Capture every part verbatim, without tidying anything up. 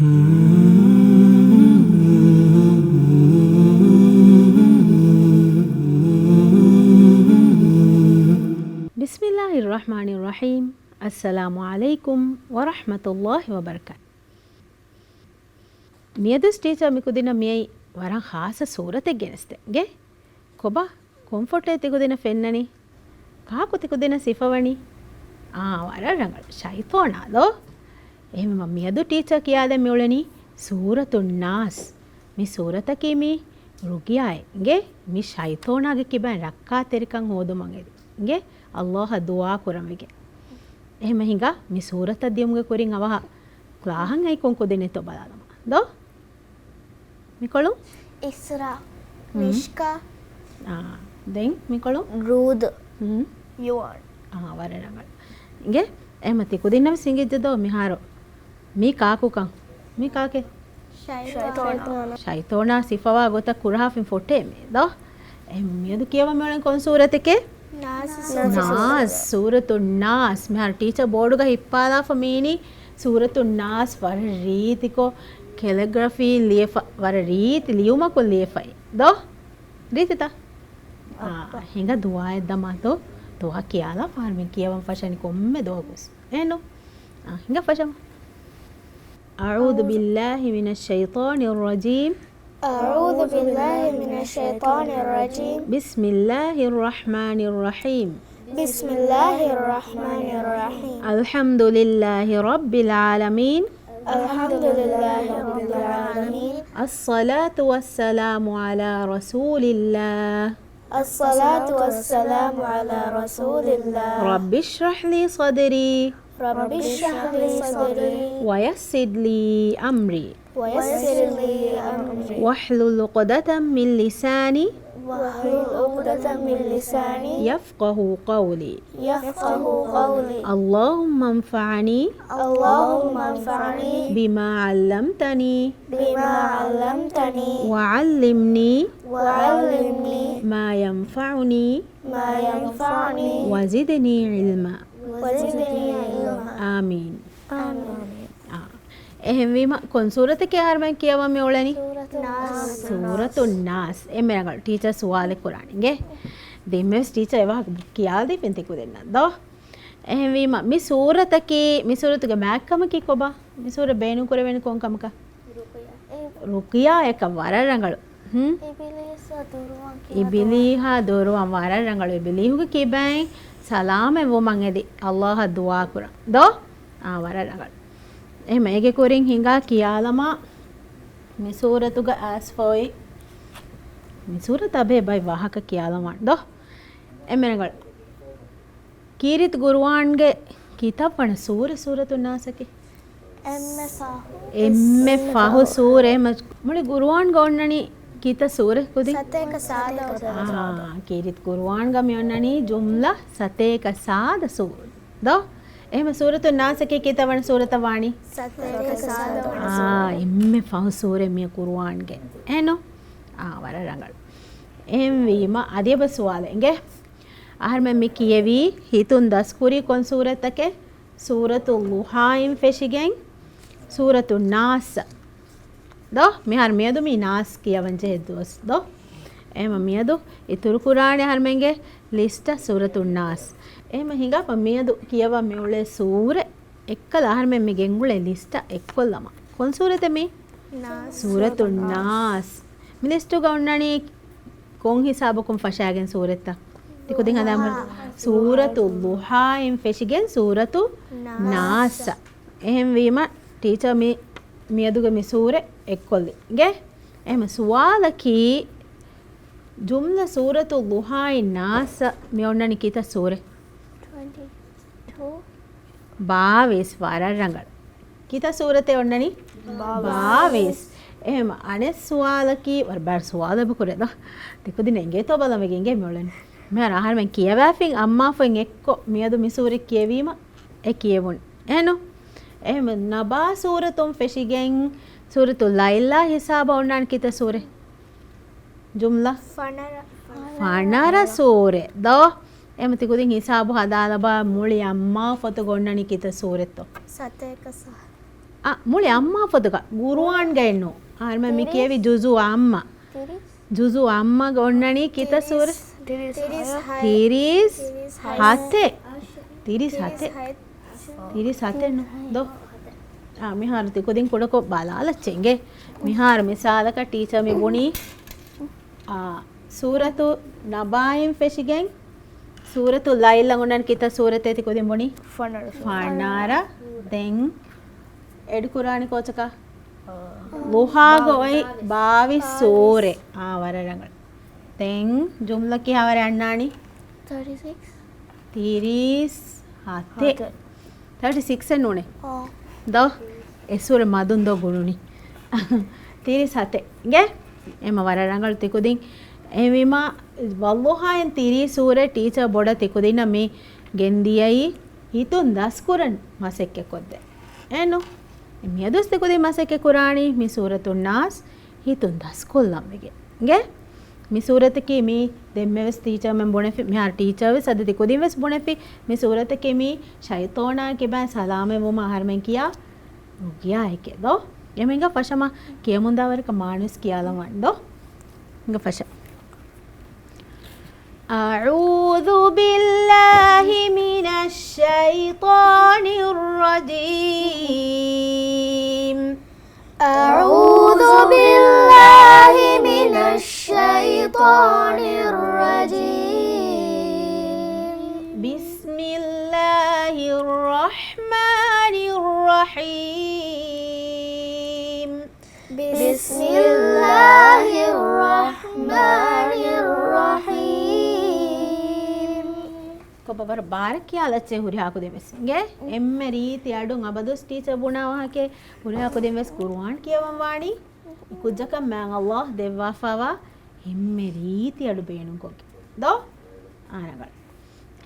بسم الله الرحمن الرحيم. السلام عليكم ورحمة الله وبركاته. މިއަދު ޓީޗަރ މި ކުދިންނަށް މިއައީ ވަރަށް ޚާއްޞަ ސޫރަތެއް ގެނެސްދޭން. އިނގޭ؟ ކޮބާ؟ ކޮން ފޮޓޯއެއް ތިކުދިންނަށް ފެންނަނީ؟ ކާކު ތިކުދިންނަށް ސިފަވަނީ؟ އާ، ވަރަށް ރަނގަޅު. ޝައިޠޯނާ ދޯ؟ އެހެންވީމަ މިއަދު ޓީޗަރ ކިޔާދޭން މިއުޅެނީ ސޫރަތު ނާސް. މި ސޫރަތަކީ މީ ރުޤިޔާއެއް. އިނގޭ؟ މި ޝައިޠޯނާގެ ކިބައިން ރައްކާތެރިކަން ހޯދުމަށް އެދި. އިނގޭ؟ ﷲ އަށް ދުޢާ ކުރަން ވެގެން. އެހެންމަ ހިނގާ މި ސޫރަތަށް ދިޔުމުގެ ކުރިން އަވަހަށް ކްލާހަށް އައި ކޮން ކުދިންނެއްތޯ ބަލާލަމާ. ދޯ؟ މިކޮޅު؟ އިސްރާ، ހުން. މިޝްކާ. އާ، ދެން މިކޮޅު؟ ރޫދު. ހުން. ޔުވާން. އާ، ވަރަށް ރަނގަޅު. އިނގޭ؟ އެހެންމަ ތި ކުދިންނަށް ވެސް އިނގިއްޖެ ދޯ މިހާރު. މީ ކާކުކަން؟ މީ ކާކެއް؟ ޝައިޠޯނާ. ޝައިޠޯނާ ސިފަވާ ގޮތަށް ކުރަހާފިން ފޮޓޯއެއް މީ ދޯ؟ އެހެން މިއަދު ކިޔަވަން މިއުޅެނީ ކޮން ސޫރަތެކޭ؟ ނާސް. ނާސް، ސޫރަތު ނާސް. މިހާރު ޓީޗަރ ބޯޑުގަ ހިއްޕާލާފަ މީނީ ސޫރަތު ނާސް ވަރަށް ރީތިކޮށް ކެލިގްރަފީ ލިޔެފަ، ވަރަށް ރީތި ލިޔުމަކުން ލިޔެފައި. ދޯ؟ ރީތިތަ؟ އާ، ހިނގާ ދުޢާއެއް ދަމާތޯ؟ ދުޢާ ކިޔާލާ ފަހަރު މި ކިޔަވަން ފަށަނީ ކޮންމެ ދުވަހަކުވެސް. އޭނު؟ އާ، ހިނގާ ފަށަމު. أعوذ بالله من الشيطان الرجيم. أعوذ بالله من الشيطان الرجيم. بسم الله الرحمن الرحيم. بسم الله الرحمن الرحيم. الحمد لله رب العالمين. الحمد لله رب العالمين. الصلاة والسلام على رسول الله. الصلاة والسلام على رسول الله. رب اشرح لي صدري. رب اشرح لي صدري. ويسر لي أمري. ويسر لي أمري. واحلل عقدة من لساني. واحلل عقدة من لساني. يفقه قولي. يفقه قولي. اللهم انفعني. اللهم انفعني. بما علمتني. بما علمتني. وعلمني. وعلمني. ما ينفعني. ما ينفعني. وزدني علما. وزدني علما. آمين. آمين. އާ. އެހެންވީމަ، ކޮން ސޫރަތެކޭ އަހަރުމެން ކިޔަވަން މި އުޅެނީ؟ ސޫރަތު ނާސް. ސޫރަތު ނާސް. އެންމެ ރަނގަޅު. ޓީޗަރ ސުވާލެއް ކުރާނެ. އިނގޭ؟ ދެންމެވެސް ޓީޗަރ އެ ވާހަކަ ކިޔާލަދީފިން ތި ކުދިންނަށް ދޯ؟ އެހެންވީމަ، މި ސޫރަތަކީ، މި ސޫރަތުގެ މާތްކަމަކީ ކޮބާ؟ މި ސޫރަ ބޭނުން ކުރެވެނީ ކޮން ކަމަކަށް؟ ރުޤިޔާއަކަށް. ވަރަށް ރަނގަޅު. ހުން؟ އިބިލީސްއަށް ދުރުވަން ކިޔާ އިބިލީހާ ދުރުވަން. ވަރަށް ރަނގަޅު. އިބިލީހުގެ ކިބައިން ސަލާމަތް ވުމަށް އެދި ﷲ އަށް ދުޢާ ކުރަން. ދޯ؟ އާ، ވަރަށް ރަނގަޅު. އެހެމަ އޭގެ ކުރިން ހިނގާ ކިޔާލަމާ، މި ސޫރަތުގަ އައިސްފަ އޮތް، މި ސޫރަތަށް ބޭ ބައި ވާހަކަ ކިޔާލަމާ ދޯ؟ އެންމެ ރަނގަޅު. ކީރިތި ގުރުއާންގެ ކިތައް ވަނަ ސޫރަ ސޫރަތު ނާސަކީ؟ އެންމެ ފަހު. އެންމެ ފަހު ސޫރަ. އެހެމަ މުޅި ގުރުއާންގަ އޮންނަނީ ކިތައް ސޫރަ ކުދިން؟ ސަތޭކަ ސާދަ. އާ، ކީރިތި ގުރުއާންގަ މި އޮންނަނީ ޖުމްލަ ސަތޭކަ ސާދަ ސޫރަ. ދޯ؟ އެހެމަ ސޫރަތު ނާސަކީ ކިތައް ވަނަ ސޫރަތައް ވާނީ؟ ސަތޭކަ ސާދަ ވަނަ ސޫރަ. އާ، އެންމެ ފަހު ސޫރަ މި ގުރުއާންގެ. އެހެންނު؟ އާ، ވަރަށް ރަނގަޅު. އެހެންވީމަ، އަދި އެބަ ސުވާލެއް އިނގޭ. އަހަރުމެން މި ކިޔެވީ، ހިތުން ދަސްކުރީ ކޮން ސޫރަތަކެއް؟ ސޫރަތު ޟުޙާއިން ފެށިގެން ސޫރަތު ނާސް. ދޯ؟ މިހާރު މިއަދު މީ ނާސް ކިޔަވަން ޖެހޭ ދުވަސް ދޯ؟ އެހެމަ މިއަދު އިތުރުކުރާނެ އަހަރުމެންގެ ލިސްޓަށް ސޫރަތު ނާސް. އެހެމަ ހިނގާފަ މިއަދު ކިޔަވަން މިއުޅޭ ސޫރަ އެއްކަލަ އަހަރުމެން މި ގެންގުޅޭ ލިސްޓަށް އެއްކޮށްލަމާ. ކޮން ސޫރަތެއް މީ؟ ނާސް. ސޫރަތު ނާސް. މި ލިސްޓުގަ އޮންނަނީ ކޮން ހިސާބަކުން ފަށާގެން ސޫރަތްތައް؟ ތި ކުދިން ހަދާ މު-، ސޫރަތު ޟުޙާއިން ފެށިގެން ސޫރަތު ނާސް. ނާސް. އެހެންވީމަ، ޓީޗަރ މި، މިއަދުގެ މި ސޫރަ އެއްކޮށްލި. އިނގޭ؟ އެހެމަ ސުވާލަކީ، ޖުމްލަ ސޫރަތު ޟުޙާއިން ނާސް މި އޮންނަނީ ކިތައް ސޫރަ؟ ޓްވެންޓީ ޓޫ. ބާވީސް. ވަރަށް ރަނގަޅު. ކިތައް ސޫރަތެއް އޮންނަނީ؟ ބާވީސް. ބާވީސް. އެހެމަ އަނެއް ސުވާލަކީ، ވަރަށް ބާރު ސުވާލެއް ކުރޭ ދޯ. ތި ކުދިން އެނގޭތޯ ބަލަން ވެގެން އިނގޭ މިއުޅެނީ. މިހާރު އަހަރުމެން ކިޔަވާފިން އައްމާފައިން އެއްކޮށް މިއަދު މި ސޫރަ ކިޔެވީމަ އެ ކިޔެވުން. އެހެންނު؟ އެހެމަ ނަބާ ސޫރަތުން ފެށިގެން ސޫރަތު ލައިލާ ހިސާބަށް އޮންނާނީ ކިތައް ސޫރަ؟ ޖުމްލަ؟ ފަނަރަ. ފަނަރަ ސޫރަ. ދޯ؟ އެހެމަ ތި ކުދިން ހިސާބު ހަދާލަބާ މުޅި އައްމާ ފޮތުގަ އޮންނަނީ ކިތައް ސޫރަތޯ؟ ސަތޭކަ ސާ-، އާ، މުޅި އައްމާ ފޮތުގަ، ގުރުއާންގައެއްނު. އަހަރުމެން މި ކިޔެވި ޖުޒު އައްމާ. ޖުޒު އައްމާގަ އޮންނަނީ ކިތައް ސޫރަ؟ ތިރީސް ހަތެއް. ތިރީސް ހަތެއް. ތިރީސް ހަތެއް ނު ދޯ؟ އާ، މިހާރު ތި ކުދިން ކުޑަކޮށް ބަލާލައްޗޭ އިނގޭ. މިހާރު މިސާލަކަށް ޓީޗަރ މި ބުނީ، އާ، ސޫރަތު ނަބާއިން ފެށިގެން ސޫރަތު ލައިލަށް އޮންނަން ކިތައް ސޫރަތޭ ތި ކުދިން ބުނީ؟ ފަނަރަ. ފަނަރަ. ދެން އެޑް ކުރާނީ ކޯޗަކަށް؟ ލުހާގަ އޮތް ބާވީސް ސޫރަ. އާ، ވަރަށް ރަނގަޅު. ދެން ޖުމްލަ ކިހާވަރެއް އަންނާނީ؟ ތިރީސް ސިކްސް. ތިރީސް ހަތެއް. ހަތެއް. ތާޓީ ސިކްސް އެއް ނޫނޭ. އާ. ދޯ؟ އެ ސޫރަ މަދުން ދޯ ގުޅުނީ. ތިރީސް ހަތެއް. އިނގޭ؟ އެމަ ވަރަށް ރަނގަޅު ތިކުދިން. އެހެންވީމާ، ވައްލުހާއިން ތިރީސް ސޫރަ ޓީޗަރ ބޮޑަށް ތިކުދިންނަށް މި ގެންދިޔައީ ހިތުން ދަސްކުރަން މަސައްކަތް ކޮށްދޭ. އެއްނު؟ މިއަދުސް ތިކުދިން މަސައްކަތް ކުރާނީ މި ސޫރަތުން ނާސް ހިތުން ދަސްކޮށްލަން ވެގެން. އިނގޭ؟ މި ސޫރަތަކީ މީ ދެންމެވެސް ޓީޗަރމެން ބުނެފި، މިހާރު ޓީޗަރވެސް އަދި ތިކުދިންވެސް ބުނެފި، މި ސޫރަތަކީ މީ ޝައިޠޯނާ ކިބައިން ސަލާމަތްވުމަށް އަހަރުމެން ކިޔާ ރުގިޔާއެކޭ ދޯ؟ އެމީގަ ފަށަމަ ކިޔަމުންދާވަރަކަށް މާނަވެސް ކިޔާލަން ވާނެ ދޯ؟ އިނގަ ފަށަ. أعوذ بالله من الشيطان الرجيم. أعوذ بالله من الشيطان الرجيم. بسم الله الرحمن الرحيم. بسم الله الرحمن الرحيم. ކޮބާ ވަރަށް ބާރަށް ކިޔާލައްޗޭ ހުރިހާ ކުދިންވެސް. އިނގޭ؟ އެންމެ ރީތި އަޑުން އަބަދުވެސް ޓީޗަރ ބުނާ ވާހަކައެއް ހުރިހާ ކުދިންވެސް ގުރުއާން ކިޔަވަން ވާނީ. ކުއްޖަކަށް މާތް ﷲ ދެއްވާފައިވާ އެންމެ ރީތި އަޑު ބޭނުންކޮށްގެން. ދޯ؟ އާ، ރަނގަޅު.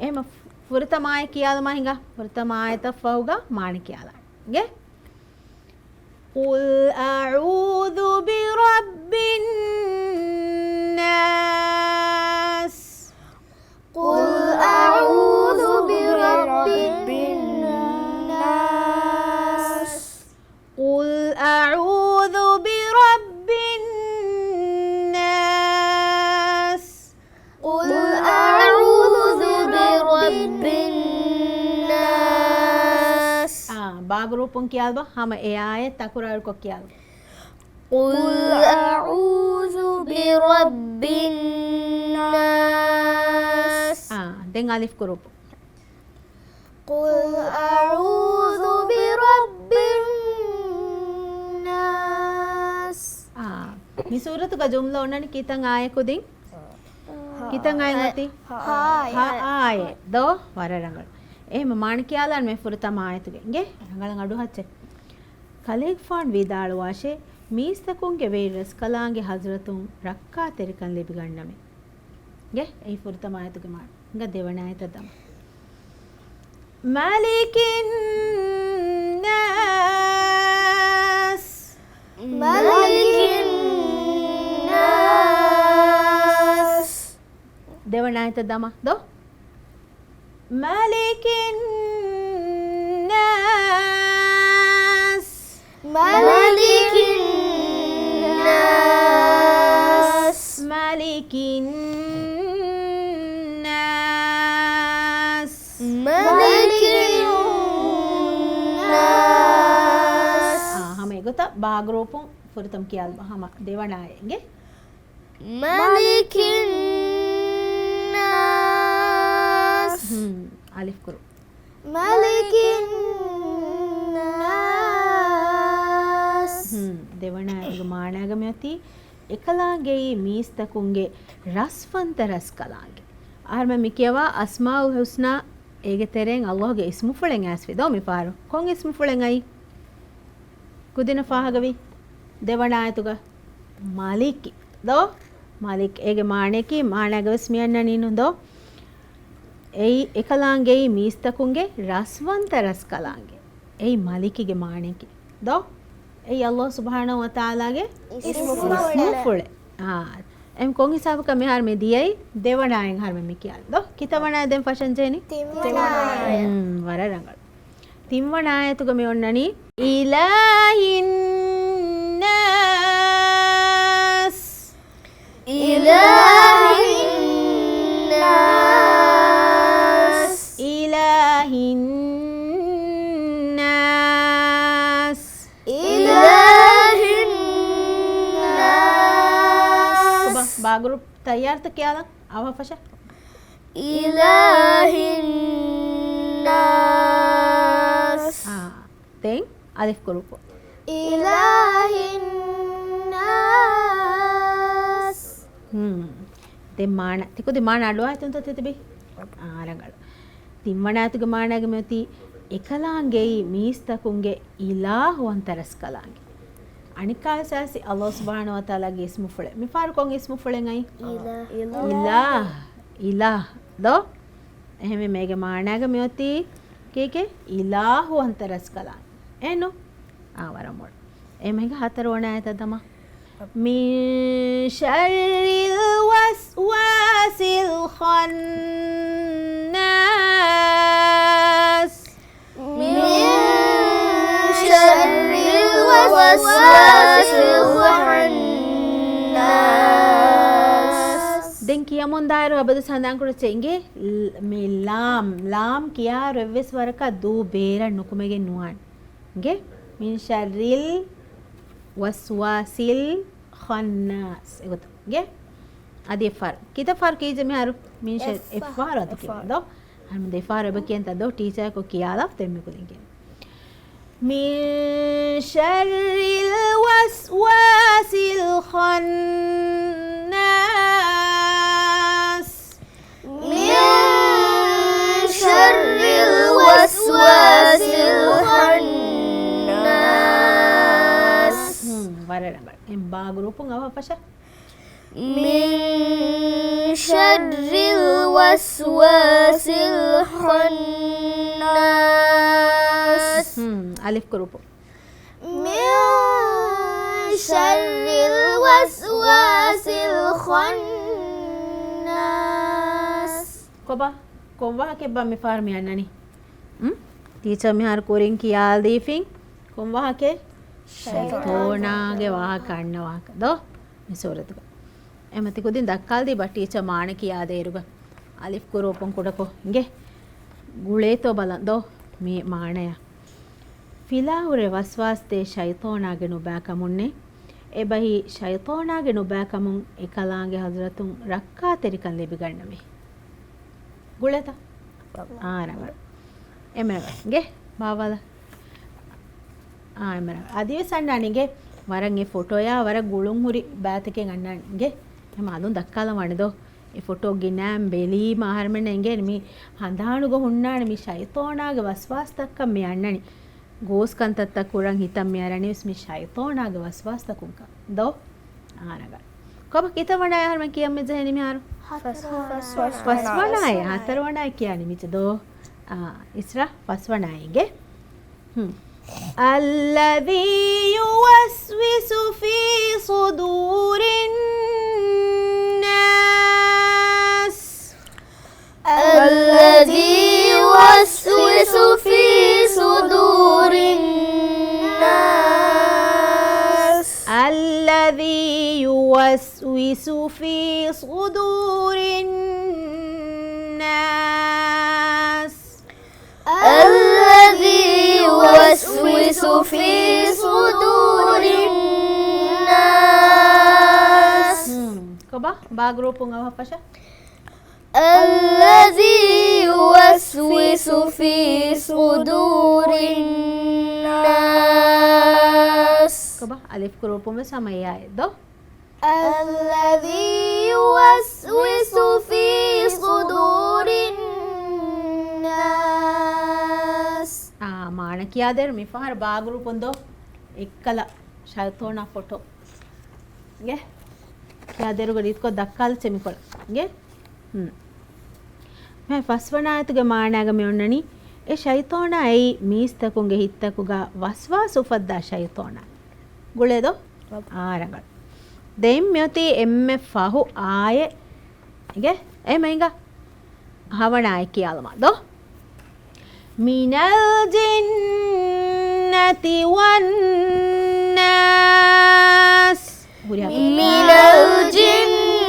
އެހެމަ ފުރަތަމަ އާޔަތް ކިޔާލަމާ ހިނގާ. ފުރަތަމަ އާޔަތަށް ފަހުގަ މާނަ ކިޔާލާ. އިނގޭ؟ قل أعوذ برب الناس. قل أعوذ برب الناس. قل أعوذ برب الناس. قل أعوذ برب الناس. އާ، ބާ ގްރޫޕުން ކިޔާލަބަ، ހަމަ އެ އާޔަތް ތަކުރާރުކޮށް ކިޔާލަބަ. قل أعوذ برب الناس. އާ، ދެން އަލިފް ގްރޫޕު. قل أعوذ برب الناس. އާ، މި ސޫރަތުގަ ޖުމްލަ އޮންނަނީ ކިތަން އާޔަތް ކުދިން؟ ކިތަން އާޔަތް އޮތީ؟ ހަ އާޔަތް. ހަ އާޔަތް. ދޯ؟ ވަރަށް ރަނގަޅު. އެހެމަ މާނަ ކިޔާލާން މި ފުރަތަމަ އާޔަތުގެ. އިނގޭ؟ ރަނގަޅަށް އަޑު އަހައްޗޭ. ކަލޭގެފާނު ވިދާޅުވާށޭ، މީސްތަކުންގެ ވެރިރަސްކަލާނގެ ޙަޟްރަތުން ރައްކާތެރިކަން ލިބިގަންނަމޭ. އިނގޭ؟ އެއީ ފުރަތަމަ އާޔަތުގެ މާނަ. އިނގޭ ދެވަނަ އާޔަތަށް ދަމާ. ملك الناس. ملك الناس. ދެވަނަ އާޔަތަށް ދަމާ. ދޯ؟ ملك الناس. ملك الناس. ملك الناس. ملك الناس. އާ، ހަމަ އެގޮތަށް ބާ ގްރޫޕުން ފުރަތަމަ ކިޔާލަބަ ހަމަ ދެވަނަ އާޔަތް އިނގޭ. ملك الناس. ހުން، އަލިފް ކުރު. ملك الناس. ހުން، ދެވަނަ އާޔަތުގެ މާނައިގަ މިއޮތީ އެކަލާނގެއީ މީސްތަކުންގެ ރަސްވަންތަ ރަސްކަލާނގެ. އަހަރުމެން މި ކިޔަވާ އަސްމާއުލް ޙުސްނާ އޭގެ ތެރެއިން ﷲ ގެ އިސްމުފުޅެއް އައިސްފި ދޯ މި ފަހަރު. ކޮން އިސްމުފުޅެއް އައީ؟ ކުދިންނަށް ފާހަގަވީ ދެވަނަ އާޔަތުގަ މަލިކި ދޯ؟ މަލިކް އޭގެ މާނަޔަކީ، މާނައިގަވެސް މިއަންނަނީނު ދޯ؟ އެއީ އެކަލާނގެއީ މީސްތަކުންގެ ރަސްވަންތަ ރަސްކަލާނގެ. އެއީ މަލިކީގެ މާނަޔަކީ ދޯ؟ އެއީ ﷲ ސުބްޙާނަހޫ ވަތަޢާލާގެ އިސްމުފުޅެއް. އާ، އެހެން ކޮން ހިސާބަކަށް މިހާރު މި ދިޔައީ؟ ދެވަނަ އާޔަތް އަހަރުމެން މި ކިޔާލި ދޯ؟ ކިތަން ވަނަ އާޔަތް ދެން ފަށަން ޖެހެނީ؟ ތިން ވަނަ އާޔަތް. ހުން، ވަރަށް ރަނގަޅު. ތިންވަނަ އާޔަތުގަ މި އޮންނަނީ إله الناس. إله الناس. إله الناس. إله الناس. ބާ، ބާ ގްރޫޕް ތައްޔާރުތަ ކިޔާލަން؟ އަވަހަށް ފަށަ. إله الناس. އާ، ދެން އަލިފް ގްރޫޕު. إله الناس. ހުން. ދެން މާނަ. ތިކުދި މާނަ އަޑުއާއިތުންތަ ތިތިބި؟ އާ، ރަނގަޅު. ތިންވަނަ އާޔަތުގެ މާނައިގަ މިއޮތީ އެކަލާނގެއީ މީސްތަކުންގެ އިލާހު އަންތަރަސްކަލާނގެ. އަނެއްކާވެސް އައިސް ﷲ ސުބްޙާނަހޫ ވަތަޢާލާގެ އިސްމުފުޅެއް. މިފަހަރު ކޮން އިސްމުފުޅެއް އައި؟ އިލާ. އިލާ. އިލާ. ދޯ؟ އެހެންވެ މޭގެ މާނައިގަ މިއޮތީ ކީކޭ؟ އިލާހު އަންތަރަސްކަލާނގެ. އެނު؟ އާ، ވަރަށް މޮޅު. އެ މޭގެ ހަތަރުވަނަ އާޔަތަށް ދަމާ. من شر الوسواس الخناس. من شر الوسواس الخناس. ދެން ކިޔަމުންދާއިރު އަބަދު ސަނދާންކުރައްޗޭ އިނގޭ، ލް-، މި ލާމް، ލާމް ކިޔާއިރު އެއްވެސް ވަރަކަށް ދޫ ބޭރަށް ނުކުމެގެން ނުވާނެ. އިނގޭ؟ من شر الوسواس الخناس. އެގޮތަށް. އިނގޭ؟ އަދި އެއްފަހަރު. ކިތައް ފަހަރު ކީއްޖެ މިހާރު؟ މިން ޝައް-، އެއްފަހަރު. އެއްފަހަރު އަދި ކިޔަން ދޯ. އަހަރުމެން ދެފަހަރު އެބަ ކިޔަންތަ ދޯ؟ ޓީޗަރަކު ކިޔާލާ ދެން މި ކުދިން ކިޔަން. من شر الوسواس الخناس. من شر الوسواس الخناس. ހުން، ވަރަށް ރަނގަޅު. އެން ބާ ގްރޫޕުން އަވަހަށް ފަށަ. من شر الوسواس الخناس. ހުން، އަލިފް ގްރޫޕު. من شر الوسواس الخناس. ކޮބާ؟ ކޮން ވާހަކައެއްބާ މިފަހަރު މި އަންނަނީ؟ އުން؟ ޓީޗަރ މިހާރު ކުރިން ކިޔާލަދީފިން. ކޮން ވާހަކައެއް؟ ޝައިޠޯނާގެ ވާހަކަ އަންނަ ވާހަކަ. ދޯ؟ މި ސޫރަތުގަ. އެމަ ތި ކުދިން ދައްކާލަދީބަ ޓީޗަރ މާނަ ކިޔާދޭއިރުގަ. އަލިފް ގްރޫޕުން ކުޑަކޮށް އިނގޭ. ގުޅޭތޯ ބަލަން ދޯ މި މާނަޔަށް. ފިލާވަރެއް ވަސްވާސްދޭ ޝައިޠޯނާގެ ނުބައިކަމުންނޭ. އެބަހީ ޝައިޠޯނާގެ ނުބައިކަމުން އެކަލާނގެ ޙަޟްރަތުން ރައްކާތެރިކަން ލިބިގަންނަމޭ. ގުޅޭތަ؟ އާ، ރަނގަޅު. އެމެނަވަ. އިނގޭ، ބާވާލަ. އާ، އެމެނަވަ. އަދިވެސް އަންނާނެ އިނގޭ، ވަރަށް އެ ފޮޓޯޔާ ވަރަށް ގުޅުން ހުރި ބައިތަކެއް އަންނާނެ އިނގޭ. އެމަ އަލުން ދައްކާލަން ވާނެ ދޯ. އެ ފޮޓޯ ގިނައިން ބެލީމަ އަހަރުމެންނަށް އެނގޭނެ މި ހަނދާނުގަ ހުންނާނެ މި ޝައިޠޯނާގެ ވަސްވާސްތައްކަން މި އަންނަނީ. ގޯސް ކަންތައްތައް ކުރަން ހިތަށް މި އަރަނީވެސް މި ޝައިޠޯނާގެ ވަސްވާސްތަކުންކަން. ދޯ؟ އާ، ރަނގަޅު. ކޮބާ ކިތައް ވަނަ އަހަރުމެން ކިޔަން މި ޖެހެނީ މިހާރު؟ ފަސްވަނަ. ފަސްވަނަ. ހަތަރު ވަނަ ކިޔާނީ މިޗި ދޯ؟ އާ، އިސްރާ ފަސްވަނަ އިނގޭ. ހުން. الذي يوسوس في صدور الناس. الذي يوسوس في صدور الناس. الذي يوسوس في صدور الناس. الذي يوسوس في صدور الناس. ކޮބާ؟ ބާ ގްރޫޕުން އަވަހަށް ފަށަ. الذي يوسوس في صدور الناس. ކޮބާ؟ އަލިފް ގްރޫޕުން ވެސް ހަމަ އެއާއެއް ދޯ؟ الذي يوسوس في صدور الناس. އާ، މާނަ ކިޔާދޭރު މިފަހަރު ބާ ގްރޫޕުން ދޯ؟ އެއްކަލަ ޝައިޠޯނާ ފޮޓޯ. އިނގޭ؟ ކިޔާދޭރުގަ ރީތިކޮށް ދައްކާލައްޗޭ މިކޮޅަށް. އިނގޭ؟ ހުން. މި ފަސްވަނަ އާޔަތުގެ މާނައިގަ މި އޮންނަނީ، އެ ޝައިޠޯނާ އެއީ މީސްތަކުންގެ ހިތްތަކުގަ ވަސްވާސް އުފައްދާ ޝައިޠޯނާ. ގުޅޭދޯ؟ އާ، ރަނގަޅު. ދެން މިއޮތީ އެންމެ ފަހު އާޔަތް. އިނގޭ؟ އެ މައިނގާ ހަވަނަ އާޔަތް ކިޔާލަމާ ދޯ؟ من الجنة والناس. ހުރިހާ. من الجنة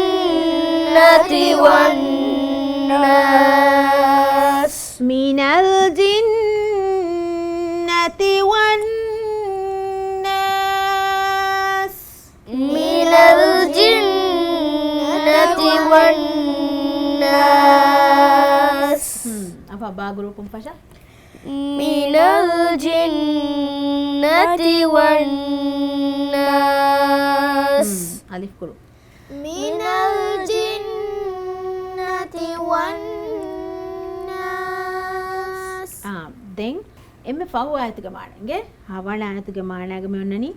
والناس. من الجنة والناس. من الجنة والناس. ހުން، އަފާ ބާ ގްރޫޕުން ފަށާ. من الجنة والناس. ހުން، އަލިފް ގްރޫޕް. من الجنة والناس. އާ، ދެން އެންމެ ފަހު އާޔަތުގެ މާނަ އިނގޭ. ހަވަނަ އާޔަތުގެ މާނައިގަ މި އޮންނަނީ،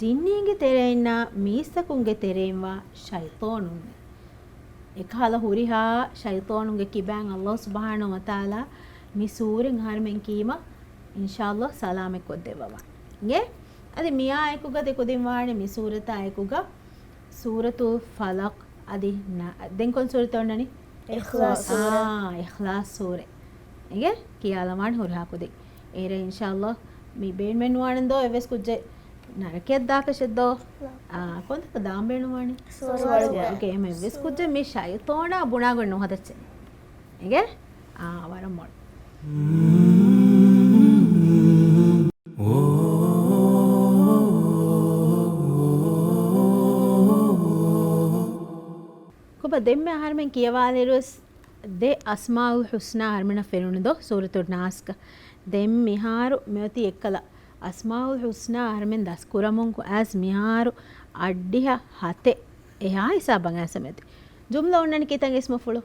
ޖިންނީންގެ ތެރެއިންނާ މީސްތަކުންގެ ތެރެއިންވާ ޝައިޠޯނުންނޭ. އެކަހަލަ ހުރިހާ ޝައިޠޯނުންގެ ކިބައިން އައްލާހު ސުބްޙާނަހޫ ވަތަޢާލާ މި ސޫރަތް އަހަރުމެން ކީމަ އިންޝާއްލާހު ސަލާމަތް ކޮށްދެއްވަވާ. އިނގޭ؟ އަދި މިއާ އެކުގަ ތިކުދިން ވާނެ މި ސޫރަތާ އެކުގަ ސޫރަތުލް ފަލަޤް އަދި ނަ-، ދެން ކޮން ސޫރަތެއް އޮންނަނީ؟ އިޚްލާޞް ސޫރަ. އާ، އިޚްލާޞް ސޫރަ. އިނގޭ؟ ކިޔާލަވާން ހުރިހާ ކުދިން. އޭރަ އިންޝާއްލާހް މި ބޭނުމެއް ނުވާނެ ދޯ އެއްވެސް ކުއްޖެއް ނަރަކަޔަށް ދާކަށެއް ދޯ؟ އާ، ކޮންތަކަށް ދާން ބޭނުންވާނެ؟ ސުވަރުގެ. ސުވަރުގެ. އެމަ އެއްވެސް ކުއްޖެއް މި ޝައިޠޯނާ ބުނާގޮތް ނުހަދައްޗެއް. އިނގޭ؟ އާ، ވަރަށް މޮޅު. ކޮބާ ދެންމެ އަހަރުމެން ކިޔަވާލިއިރުވެސް ދެ އަސްމާއުލް ޙުސްނާ އަހަރުމެންނަށް ފެނުނު ދޯ ސޫރަތުއް ނާސްގަ. ދެން މިހާރު މިއޮތީ އެއްކަލަ އަސްމާއުލް ޙުސްނާ އަހަރުމެން ދަސްކުރަމުން އައިސް މިހާރު އަށްޑިހަ ހަތެއް އެހާ ހިސާބަށް އައިސް މިއޮތީ. ޖުމްލަ އޮންނަނީ ކިތަން އިސްމުފުޅު؟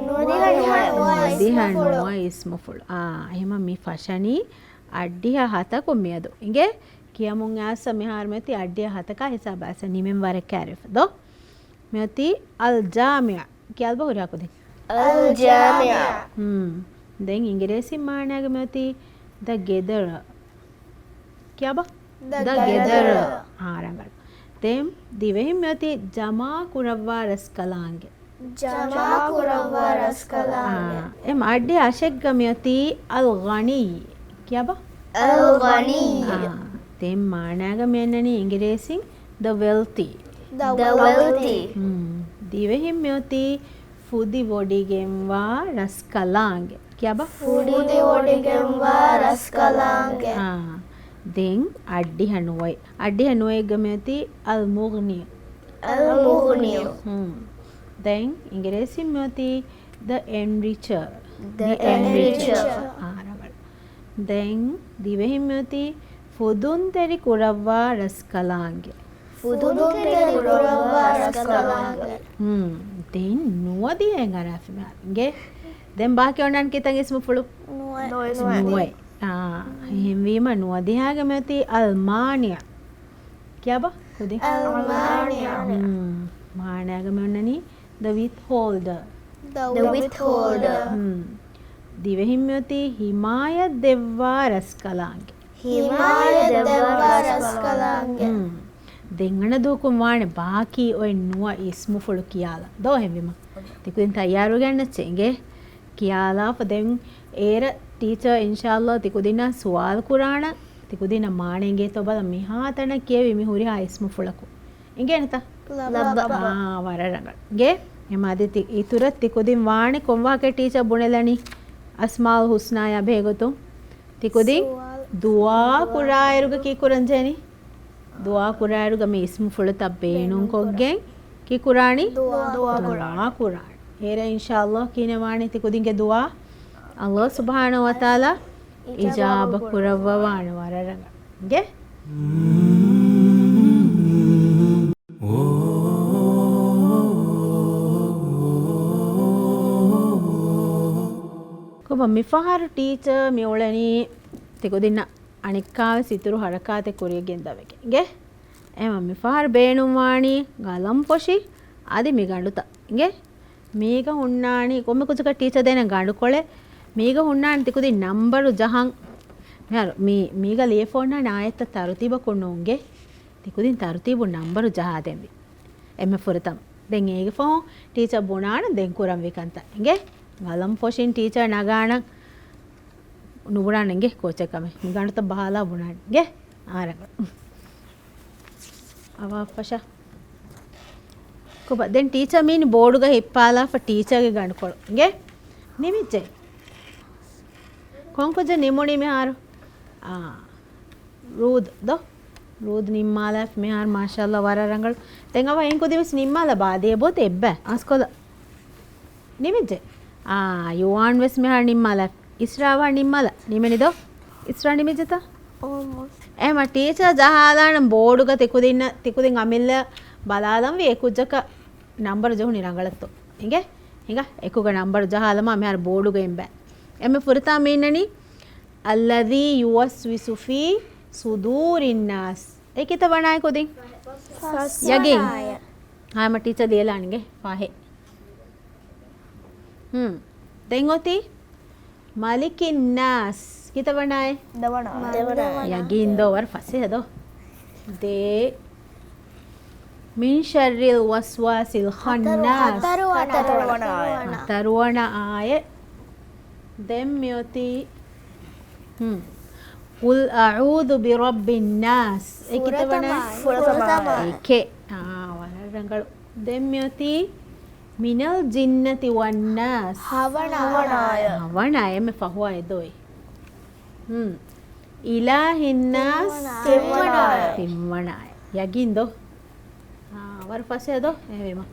ނުވަދިހަ ނުވަ ނުވަ އިސްމުފުޅު. ނުވަދިހަ ނުވަ އިސްމުފުޅު. އާ، އެހެމަ މި ފަށަނީ އަށްޑިހަ ހަތަކުން މިއަދު. އިނގޭ؟ ކިޔަމުން އައިސް މިހާރު މިއޮތީ އަށްޑިހަ ހަތަކާ ހިސާބަށް އައިސް ނިމެން ވަރަށް ކައިރިވެފަ ދޯ. މިއޮތީ އަލް ޖާމިޢަ. ކިޔާލަބަ ހުރިހާ ކުދިން. އަލް ޖާމިޢަ. ހުން. ދެން އިނގިރޭސި މާނައިގަ މިއޮތީ ދަ ގެދަރ. ކިޔާބަ؟ ދަ ދަ ގެދަރ. ގެދަރ. އާ، ރަނގަޅު. ދެން ދިވެހިން މިއޮތީ ޖަމާ ކުރައްވާ ރަސްކަލާނގެ. ޖަމާ ކުރައްވާ ރަސްކަލާނގެ. އާ، އެ މަ އަށްޑިހަ އަށެއްގަ މިއޮތީ އަލް ޣަނިއްޔު. ކިޔާބަ؟ އަލް ޣަނިއްޔު. އާ، ދެން މާނައިގަ މިއަންނަނީ އިނގިރޭސިން ދަ ވެލްތީ. ދަ ވެލްތީ. ހުން. ދިވެހިން މިއޮތީ ފުދިވޮޑިގެންވާ ރަސްކަލާނގެ. ކިޔާބަ؟ ފުދިވޮޑިގެންވާ ރަސްކަލާނގެ. އާ، ދެން އަށްޑިހަ ނުވައެއް. އަށްޑިހަ ނުވައެއްގަ މިއޮތީ އަލް މުޣްނިއު. އަލް މުޣްނިއު. ހުން. ދެން އިނގިރޭސިން މިއޮތީ ދަ އެންރިޗަރ. ދަ އެންރިޗަރ. އާ، ރަނގަޅު. ދެން ދިވެހިން މިއޮތީ ފުދުންތެރި ކުރައްވާ ރަސްކަލާނގެ. ފުދުންތެރި ކުރައްވާ ރަސްކަލާނގެ. ހުން. ދެން ނުވަދިހައިން އަރާފި މިހާރު. އިނގޭ؟ ދެން ބާކީ އޮންނާން ކިތަން އިސްމުފުޅު؟ ނުވަ. ނުވަ. ނުވަ. އާ، އެހެންވީމަ ނުވަދިހައިގަ މިއޮތީ އަލް މާނިޢު. ކިޔާބަ؟ ކުދިން. އަލް މާނިޢު. ހުން. މާނައިގަ މި އޮންނަނީ ދަ ވިތްހޯލްޑަރ. ދަ ވިތްހޯލްޑަރ. ހުން. ދިވެހިން މިއޮތީ ހިމާޔަތް ދެއްވާ ރަސްކަލާނގެ. ހިމާޔަތް ދެއްވާ ރަސްކަލާނގެ. ހުން. ދެން އަނެއް ދުވަހަކުން ވާނެ ބާކީ އޮތް ނުވަ އިސްމުފުޅު ކިޔާލަން. ދޯ އެހެންވީމަ. ތިކުދިން ތައްޔާރުވެގެން އަންނައްޗޭ އިނގޭ. ކިޔާލާފަ ދެން އޭރަށް ޓީޗަރ އިންޝާއައްލާ ތިކުދިންނަށް ސުވާލު ކުރާނަން. ތިކުދިންނަށް މާނަ އެނގޭތޯ ބަލަން މިހާ ތަނަށް ކިޔެވި މި ހުރިހާ އިސްމުފުޅަކު. އިނގޭނެތަ؟ ލައްބަ. އާ، ވަރަށް ރަނގަޅު. އިނގޭ؟ އެމަ އަދި ތި-، އިތުރަށް ތިކުދިން ވާނެ ކޮން ވާހަކަ ޓީޗަރ ބުނެލަނީ؟ އަސްމާއުލް ހުސްނާޔާ ބެހޭގޮތުން. ތިކުދިން ސުވާލު. ދުޢާ ކުރާއިރުގަ ކީ ކުރަން ޖެހެނީ؟ ދުޢާ ކުރާއިރުގަ މި އިސްމުފުޅުތައް ބޭނުންކޮށްގެން ކީ ކުރާނީ؟ ދުޢާ. ދުޢާ ކުރާނީ. ދުޢާ ކުރާނީ. އޭރަ އިންޝާއްލާ ކިހިނެއް ވާނީ ތިކުދިންގެ ދުޢާ؟ އައްލާހު ސުބްޙާނަހޫ ވަތަޢާލާ އިޖާބަ ކުރައްވަވާނެ ވަރަށް ރަނގަޅު. ގެ؟ ކޮބާ މިފަހަރު ޓީޗަރ މި އުޅެނީ ތިކުދިންނަށް އަނެއްކާވެސް އިތުރު ހަރަކާތެއް ކުރިޔަށް ގެންދަވެގެން. އިނގޭ؟ އެމަ މިފަހަރު ބޭނުންވާނީ ގަލަން ފޮށި އަދި މި ގަނޑުތައް. އިނގޭ؟ މީގަ ހުންނާނީ ކޮންމެ ކުއްޖަކަށް ޓީޗަރ ދޭނެ ގަނޑުކޮޅެއް. މީގަ ހުންނާނީ ތިކުދިން ނަންބަރު ޖަހަން. މިހާރު މީ، މީގަ ލިޔެފަ ހުންނާނެ އާޔަތްތައް ތަރުތީބަކުން ނޫންގެ. ތިކުދިން ތަރުތީބު ނަންބަރު ޖަހާދެންވީ. އެންމެ ފުރަތަމަ. ދެން އޭގެ ފަހުން ޓީޗަރ ބުނާނަން ދެން ކުރަންވީ ކަންތައް. އިނގޭ؟ ގަލަން ފޮށިން ޓީޗަރ ނަގާނަން. ނުބުނާނެ އިނގޭ ކޯޗެއް ކަމެއް. މި ގަނޑުތައް ބަހާލާ ބުނާނެ އިނގޭ. އާރަނގަ. އަވާފަށާ. ކޮބާ، ދެން ޓީޗަރ މީނި ބޯޑުގަ ހިއްޕާލާފަ ޓީޗަރގެ ގަނޑުކޮޅު. އިނގޭ؟ ނިމިއްޖެ. ކޮންކުއްޖެއް ނިމުނީ މިހާރު؟ އާ. ރޫދު ދޯ؟ ރޫދު ނިންމާލާފަ މިހާރު މާޝާﷲ ވަރަށް ރަނގަޅު. ދެން އަވަ އެން ކުދިން ވެސް ނިންމާލާ ބާދޭ ބޯތެ އެއްބަ. އަސްކޮލަ. ނިމިއްޖެ. އާ، ޔުވާން ވެސް މިހާރު ނިންމާލާފަ. އިސްރާ ވަރަށް ނިންމާލާ. ނިމެނި ދޯ؟ އިސްރާ ނިމިއްޖެތަ؟ އޯލްމޯސްޓް. އެހެމަ ޓީޗަރ ޖަހާލާނަން ބޯޑުގަ ތިކުދިންނަށް، ތިކުދިން އަމިއްލަ ބަލާލަންވީ އެކުއްޖަކަށް ނަންބަރު ޖެހުނީ ރަނގަޅަށްތޯ. އިނގޭ؟ ހިނގާ އެކުގަ ނަންބަރު ޖަހާލަމާ މިހާރު ބޯޑުގަ އިނބަ. އެމެ ފުރަތަމަ މި އިންނަނީ، الذي يوسوس في صدور الناس. އެ ކިތައް ވަނާއެކު ދިން؟ ޔަގީން. ހާމަ ޓީޗަރ ލިޔެލާނެ އިނގޭ ފަހެ. ހުން. ދެން އޮތީ؟ ملك الناس. ކިތައް ވަނާއެއް؟ ދެވަނަ. ޔަގީން ދޯ ވަރަށް ފަސޭހަ ދޯ. ދޭ. من شر الوسواس الخناس. ހަތަރު ވަނަ. ހަތަރު ވަނަ އާޔަތް. ދެން މިއޮތީ، ހުން. قل أعوذ برب الناس. އެ ކިތައް ވަނަ؟ ފުރަތަމަ. އެކެއް. އާ، ވަރަށް ރަނގަޅު. ދެން މިއޮތީ، من الجنة والناس. ހަވަނަ. ހަވަނަ އާޔަތް. ހަވަނަ އާޔަތް މެ ފަހު އާޔަތް ދޯއި. ހުން. إله الناس. ތިންވަނަ އާޔަތް. ތިންވަނަ އާޔަތް. ޔަގީން ދޯ؟ އާ، ވަރަށް ފަސޭހަ ދޯ؟ އެހެންވީމަ.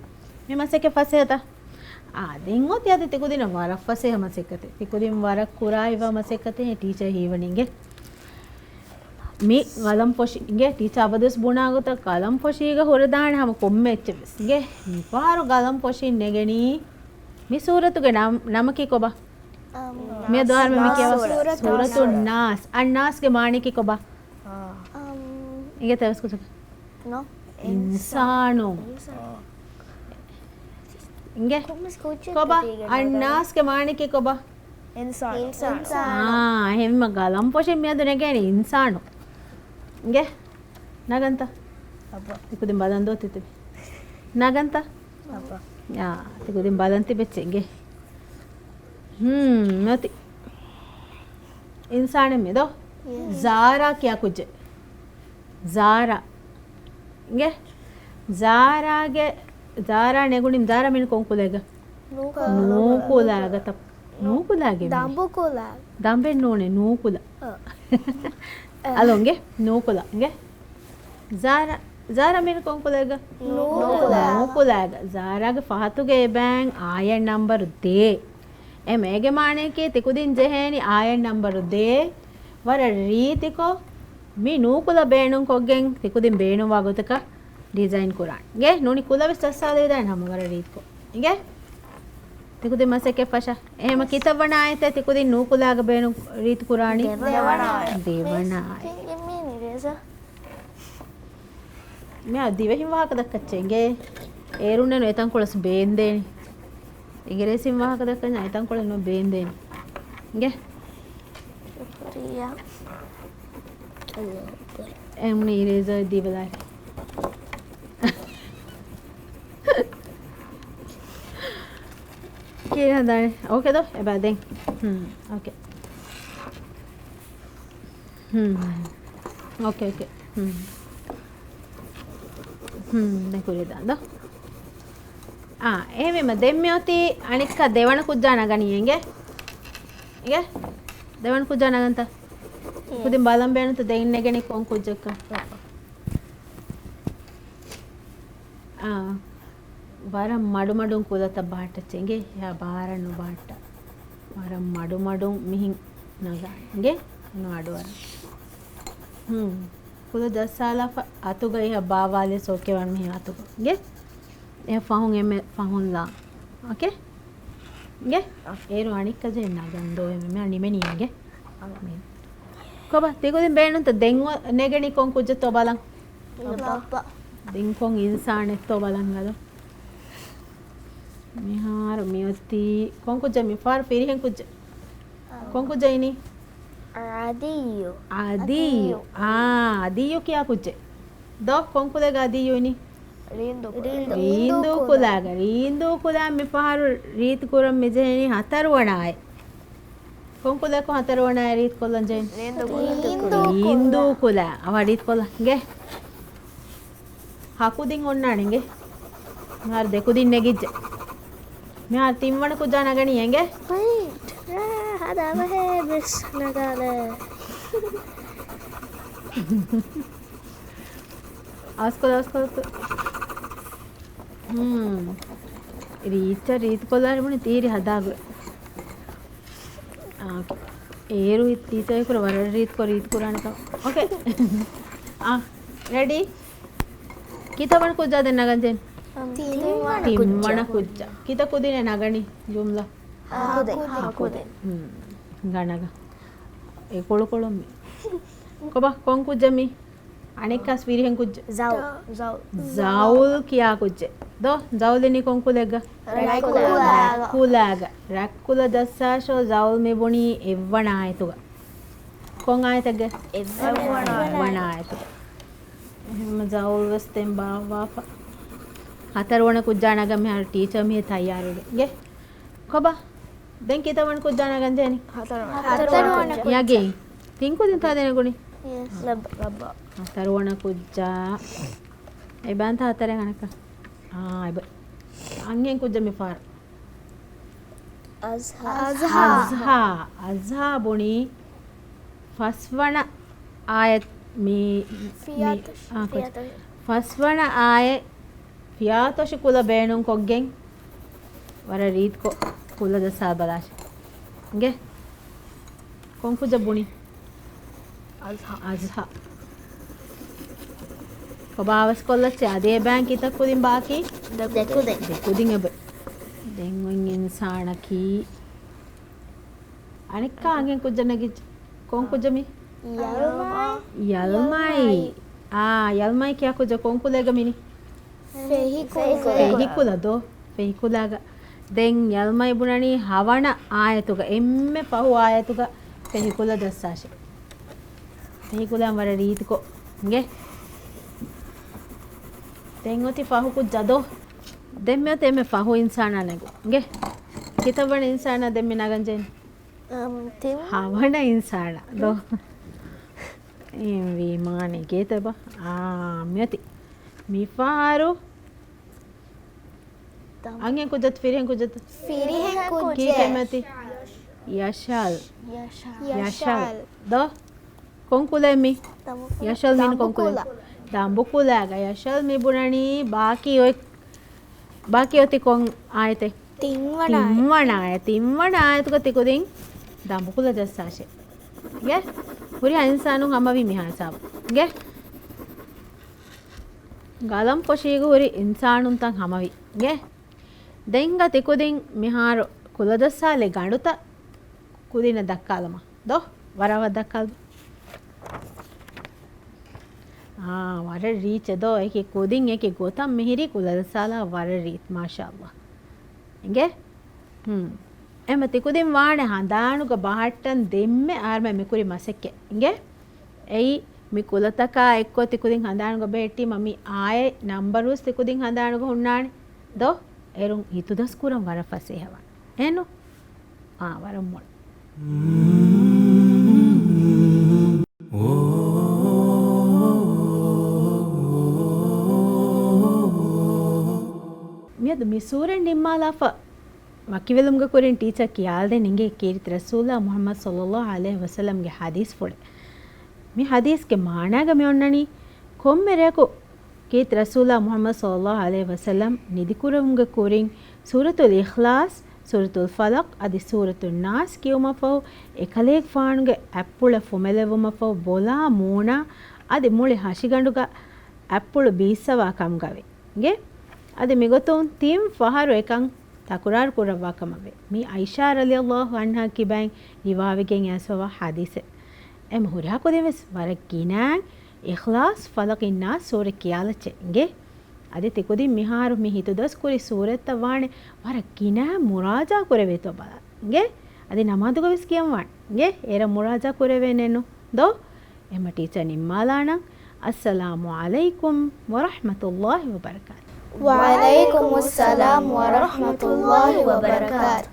މި މަސައްކަތް ފަސޭހަތަ؟ އާ، ދެން އޮތީ އަދި ތިކުދިންނަށް ވަރަށް ފަސޭހަ މަސައްކަތެއް. ތިކުދިން ވަރަށް ކުރާ އިވާ މަސައްކަތެއް ޓީޗަރ ހީވަނީ އިނގޭ. މި ގަލަން ފޮށި އިނގޭ ޓީޗަރ އަބަދުވެސް ބުނާ ގޮތަށް ގަލަން ފޮށީގަ ހުރެދާނެ ހަމަ ކޮންމެ އެއްޗެއް ވެސް އިނގޭ. މިފަހަރު ގަލަން ފޮށިން ނެގެނީ މި ސޫރަތުގެ ނަމް-، ނަމަކީ ކޮބާ؟ އަމް، މިއަދު އަހަރުމެން މި ކިޔަވާ ސޫރަތު ސޫރަތު ނާސް. އައްނާސްގެ މާނައަކީ ކޮބާ؟ އަމް، އިނގޭތަ އަވަސްކޮށް. ނޯ. އިންސާނު. އިންސާނު. އިނގޭ؟ ކޮބާ؟ އައްނާސްގެ މާނައަކީ ކޮބާ؟ އިންސާނު. އާ، އެހެންވީމަ ގަލަން ފޮށިން މިއަދު ނެގޭނީ އިންސާނު. އިނގޭ؟ ނަގަންތަ؟ އައްބަ. ތިކުދިން ބަލަން ދޯ ތިތިބި. ނަގަންތަ؟ އައްބަ. އާ، ތިކުދިން ބަލަން ތިބެއްޗެ އިނގޭ. ހުން، މޮތި. އިންސާނެއް މި ދޯ؟ ޔެސް. ޒާރާ ކިޔާ ކުއްޖެއް. ޒާރާ. އިނގޭ؟ ޒާރާގެ، ޒާރާ ނެގުނީ، ޒާރާ މީނު ކޮން ކުލައެއްގަ؟ ނޫކުލަ. ނޫކުލައިގަތަ؟ ނޫކުލައިގެ މީ. ދަނބުކުލަ. ދަނބެއް ނޫނޭ، ނޫކުލަ. އަ. އަލޯ އިނގޭ؟ ނޫކުލަ. އިނގޭ؟ ޒާރާ، ޒާރާ މީނު ކޮން ކުލައެއްގަ؟ ނޫކުލަ. ނޫކުލައިގަ. ޒާރާގެ ފަހަތުގެ އެބައިން އާޔަތް ނަންބަރު ދޭއް. އެ މޭގެ މާނައަކީ ތިކުދިން ޖެހޭނީ އާޔަތް ނަންބަރު ދޭއް. ވަރަށް ރީތިކޮށް މި ނޫކުލަ ބޭނުންކޮށްގެން ތިކުދިން ބޭނުންވާ ގޮތަކަށް ޑިޒައިން ކުރާން. އިނގޭ؟ ނޫނީ ކުލަ ވެސް ޖައްސާލެވިދާނެ ހަމަ ވަރަށް ރީތިކޮށް. އިނގޭ؟ ތިކުދިން މަސައްކަތް ފަށާ. އެހެމަ ކިތައް ވަނަ އާޔަތެއް ތިކުދިން ނޫކުލައިގަ ބޭނުން ރީތި ކުރާނީ؟ ދެވަނަ އާޔަތް. ދެވަނަ އާޔަތް. މި އިރޭޒަ. މިއާ ދިވެހިން ވާހަކަ ދައްކައްޗޭ އިނގޭ. އޭރުންނެއް ނު އެތަންކޮޅަސް ބޭންދޭނެ. އިނގިރޭސިން ވާހަކަ ދައްކަންޏާ އެތަންކޮޅެއް ނު ބޭންދޭނެ. އިނގޭ. ޝުކުރިއްޔާ. އެމްނި އިރޭޒަރ ދީބަލާ. ކީރި ހަނދާނެ. އޯކޭ ދޯ؟ އެބަ ދެން. ހުން. އޯކޭ. ހުން. އޯކޭ، އޯކޭ. ހުން. ހުން. ދެން ކުރިއަށް ދާން ދޯ. އާ، އެހެންވީމަ ދެން މިއޮތީ އަނެއްކާ ދެވަނަ ކުއްޖާ ނަގަނީ އިނގޭ. އިނގޭ؟ ދެވަނަ ކުއްޖާ ނަގަންތަ؟ ކުދިން ބަލަން ބޭނުންތަ ދެން ނެގެނީ ކޮން ކުއްޖަކަށް؟ އާ، ވަރަށް މަޑުމަޑުން ކުލަތައް ބަހައްޓައްޗޭ އިނގޭ. އެހާ ބާރަށް ނުބަހައްޓާ. ވަރަށް މަޑުމަޑުން މިހިން ނަގާ އިނގޭ. ނު އަޑުއަރާ. ހުން. ކުލަ ޖައްސާލާފަ އަތުގަ އެހާ ބާވާލިޔަސް އޯކޭ ވާން މިހިން އަތުގަ އިނގޭ. އެ ފަހުން އެންމެ ފަހުން ލާ. އޯކޭ؟ އިނގޭ؟ އަ. އޭރު އަނެއްކާ ޖެހެން ނަގަން ދޯ އެންމެ މި ނިމެނީ އިނގޭ. އަ. މި. ކޮބާ، ތިކުދިން ބޭނުންތަ ދެން ނެގެނީ ކޮން ކުއްޖެއްތޯ ބަލަން؟ ބައްޕަ. ދެން ކޮން އިންސާނެއްތޯ ބަލަން އަދޯ. މިހާރު މިއޮތީ ކޮން ކުއްޖެއް މި ފާރު ފިރިހެން ކުއްޖެއް؟ ކޮން ކުއްޖެއް އިނީ؟ އަދިއްޔު. އަދިއްޔު. އަދިއްޔު. އާ، އަދިއްޔު ކިޔާ ކުއްޖެއް. ދޯ، ކޮން ކުލައިގަ އަދިއްޔު އިނީ؟ ރީނދޫ ކުލަ. ރީނދޫ ރީނދޫ ކުލަ. ކުލައިގަ. ރީނދޫ ކުލަ މި ފަހަރު ރީތި ކުރަން މި ޖެހެނީ ހަތަރު ވަނަ އާޔަތް. ކޮން ކުލައަކު ހަތަރުވަނައާއި ރީތި ކޮށްލަން ޖެހެނީ؟ ރީނދޫ ކުލަ. ރީނދޫ ކުލަ. އަވަ ރީތި ކޮށްލަން. އިނގޭ. ހަ ކުދިން އޮންނާނެ އިނގޭ. މިހާރު ދެ ކުދިން ނެގިއްޖެ. މިހާރު ތިންވަނަ ކުއްޖާ ނަގަނީ އިނގޭ. ޕޮއިންޓް. އާ، ހަދާ ބަހޭ ބިސް ނަގާލޭ. އަސްކޮލް، އަސްކޮލް. ހުން. ރީތި، ރީތި ކޮށްލާ ބުނި ތީރި ހަދާގޮތް. އާ، އޭރު ޓީޗަރ ކުރ ވަރަށް ރީތިކޮށް ރީތި ކުރާނެ ކަމަށް. އޯކޭ. އާ، ރެޑީ؟ ކިތައް ވަނަ ކުއްޖާ ދެން ނަގަން ޖެހެނީ؟ ތިންވަނަ ކުއްޖާ. ކިތައް ކުދިން ނަގަނީ ޖުމްލަ؟ ހަ ކުދިން. ހަ ކުދިން. ހުން. ނަގަ. އެ ކޮޅު ކޮޅުން މި. ކޮބާ ކޮން ކުއްޖެއް މީ؟ އަނެއްކާސް ފިރިހެން ކުއްޖެއް. ޒައުލް. ޒައުލް. ޒައުލް ކިޔާ ކުއްޖެއް. ދޯ، ޒައުލް އިނީ ކޮން ކުލައެއްގަ؟ ރަތްކުލައަށް. ރަތްކުލައަށް. ރަތްކުލަ ޖައްސާށޯ ޒައުލް މި ބުނީ އެއްވަނަ އާޔަތުގަ. ކޮން އާޔަތެއްގަ؟ އެއްވަނަ އާޔަތު. އެއްވަނަ އާޔަތުގަ. އެހެން ޒައުލް ވެސް ދެން ބާއްވާފަ. ހަތަރުވަނަ ކުއްޖާ ނަގަން މިހާރު ޓީޗަރ މީ ތައްޔާރުވެގެން. އިނގޭ. ކޮބާ؟ ދެން ކިތައް ވަނަ ކުއްޖާ ނަގަން ޖެހެނީ؟ ހަތަރުވަނަ. ހަތަރުވަނަ. ޔަގީން. ތިން ކުދިންތާ ދެނެގުނީ؟ ޔެސް. ލައްބަ. ލައްބަ. ހަތަރުވަނަ ކުއްޖާ. އެބައިންތާ ހަތަރެއް އަނެއްކާ؟ އާ، އެބަ. އަންހެން ކުއްޖެއް މި ފާރު. އަޒްހާ. އަޒްހާ. އަޒްހާ ބުނީ ފަސްވަނަ އާޔަތް މި، މި، ފިޔާތޮށި. އާ، ކޮއްޗެއް؟ ފިޔާތޮށި. ފަސްވަނަ އާޔަތް ފިޔާތޮށި ކުލަ ބޭނުން ކޮށްގެން ވަރަށް ރީތިކޮށް ކުލަ ޖައްސާ ބަލާށެ. އިނގޭ. ކޮން ކުއްޖެއް ބުނީ؟ އަޒްހާ. އަޒްހާ. ކޮބާވެސް ކޮށްލައްޗޭ އަދި އެބައިން ކިތައް ކުދިން ބާކީ؟ ދެ ކުދިން. ދެ ކުދިން އެބަ. ދެން އޮތް އިންސާނަކީ. އަނެއްކާ އަންހެން ކުއްޖެއް ނެގިއްޖެ. ކޮން ކުއްޖެއް މީ؟ ޔަލްމައި. ޔަލްމައި. އާ، ޔަލްމައި ކިޔާ ކުއްޖެއް ކޮން ކުލައެއްގަ މި އިނީ؟ ފެހި ކުލަ. ފެހި ކުލަ ދޯ. ފެހި ކުލައިގަ. ދެން ޔަލްމައި ބުނަނީ ހަވަނަ އާޔަތުގަ، އެންމެ ފަހު އާޔަތުގަ ފެހި ކުލަ ޖައްސާށޭ. ފެހި ކުލަ ވަރަށް ރީތިކޮށް. އިނގޭ. ދެން އޮތީ ފަހު ކުއްޖާ ދޯ. ދެން މިއޮތީ އެންމެ ފަހު އިންސާނާ ނެގު. އިނގޭ. ކިތައް ވަނަ އިންސާނާ ދެން މި ނަގަން ޖެހެނީ؟ އަމް، ތިން. ހަވަނަ އިންސާނާ ދޯ. އެހެންވީމާ ނެގޭތަ ބާ؟ އާ، މިއޮތީ. މިފަހަރު އަންހެން ކުއްޖެއްތަ ފިރިހެން ކުއްޖެއްތަ؟ ފިރިހެން ކުއްޖެއް. ކީކޭ މިއޮތީ؟ ޔަޝަލް. ޔަޝަލް. ޔަޝަލް. ދޯ؟ ކޮން ކުލައެއް މީ؟ ދަނބު ކުލަ. ޔަޝަލް މީން ކޮން ކުލަ؟ ދަނބު ކުލަ. ދަނބު ކުލައިގަ ޔަޝަލް މި ބުނަނީ ބާކީ އޮތް، ބާކީ އޮތީ ކޮން އާޔަތެއް؟ ތިންވަނަ އާޔަތް. ތިންވަނަ އާޔަތް. ތިންވަނަ އާޔަތުގަ ތިކުދިން ދަނބު ކުލަ ޖައްސާށޭ. އިނގޭ؟ ހުރިހާ އިންސާނުން ހަމަވީ މިހާ ހިސާބު. އިނގޭ؟ ގަލަންފޮށީގަ ހުރި އިންސާނުންތައް ހަމަވީ. އިނގޭ؟ ދެންގަ ތިކުދިން މިހާރު ކުލަ ޖައްސާލި ގަނޑުތައް ކުދިންނަށް ދައްކާލަމާ. ދޯ؟ ވަރަށް ވަރަށް ދައްކާލަ. އާ، ވަރަށް ރީތި ދޯ. އެކި ކުދިން އެކި ގޮތަށް މިހިރީ ކުލަ ޖައްސާލާ ވަރަށް ރީތި. މާޝާﷲ. އިނގޭ؟ ހުން. އެމަ ތިކުދިން ވާނެ ހަނދާނުގަ ބަހައްޓަން ދެންމެ އަހަރުމެން މިކުރި މަސައްކަތް. އިނގޭ؟ އެއީ މި ކުލަތަކާ އެއްކޮށް ތިކުދިން ހަނދާނުގަ ބެހެއްޓީމަ މި އާޔަތް ނަންބަރުވެސް ތިކުދިން ހަނދާނުގަ ހުންނާނެ. ދޯ؟ އޭރުން ހިތުދަސް ކުރަން ވަރަށް ފަސޭހަވާނެ. އެނު؟ އާ، ވަރަށް މޮޅު. މިއަދު މި ސޫރަތް ނިންމާލާފަ ވަކިވެލުމުގެ ކުރިން ޓީޗަރ ކިޔާލަދޭން އިނގޭ ކީރިތި ރަސޫލާ މުޙައްމަދު ޞައްލައްލާހު ޢަލައިހި ވަސައްލަމްގެ ޙަދީޘްފުޅެއް. މި ޙަދީޘްގެ މާނާގަ މި އޮންނަނީ، ކޮންމެ ރެޔަކު ކީރިތި ރަސޫލާ މުޙައްމަދު ޞައްލައްލާހު ޢަލައިހި ވަސައްލަމް ނިދިކުރެވުމުގެ ކުރިން ސޫރަތުލް އިޚްލާޞް، ސޫރަތުލް ފަލަޤް އަދި ސޫރަތުއް ނާސް ކިޔުމަށްފަހު އެކަލޭގެފާނުގެ އަތްޕުޅަށް ފުމެލެއްވުމަށްފަހު ބޮލާ މޫނާ އަދި މުޅި ހަށިގަނޑުގަ އަތްޕުޅު ބީއްސަވާ ކަމުގަވޭ. އިނގޭ؟ އަދި މިގޮތުން ތިން ފަހަރު އެކަން ތަކުރާރު ކުރައްވާ ކަމަށްވޭ. މީ ޢައިޝާ ރަޟިޔައްލާހު ޢަންހާ ކިބައިން ރިވާވެގެން އައިސްފަވާ ޙަދީޘެއް. އެމަ ހުރިހާ ކުދިން ވެސް ވަރަށް ގިނައިން އިޚްލާޞް، ފަލަޤިން ނާސް ސޫރަ ކިޔާލައްޗޭ. އިނގޭ؟ އަދި ތިކުދިން މިހާރު މި ހިތުދަސް ކުރި ސޫރަތްތައް ވާނެ ވަރަށް ގިނައިން މުރާޖާ ކުރެވޭތޯ ބަލާ. އިނގޭ؟ އަދި ނަމާދުގަ ވެސް ކިޔަން ވާނެ. އިނގޭ؟ އޭރަށް މުރާޖާ ކުރެވޭނެއްނު. ދޯ؟ އެމަ ޓީޗަރ ނިންމާލާނަން. އައްސަލާމު ޢަލައިކުމް ވަރަޙްމަތުﷲި ވަބަރަކާތު. ވަޢަލައިކުމުއްސަލާމް ވަރަޙްމަތުﷲި ވަބަރަކާތު.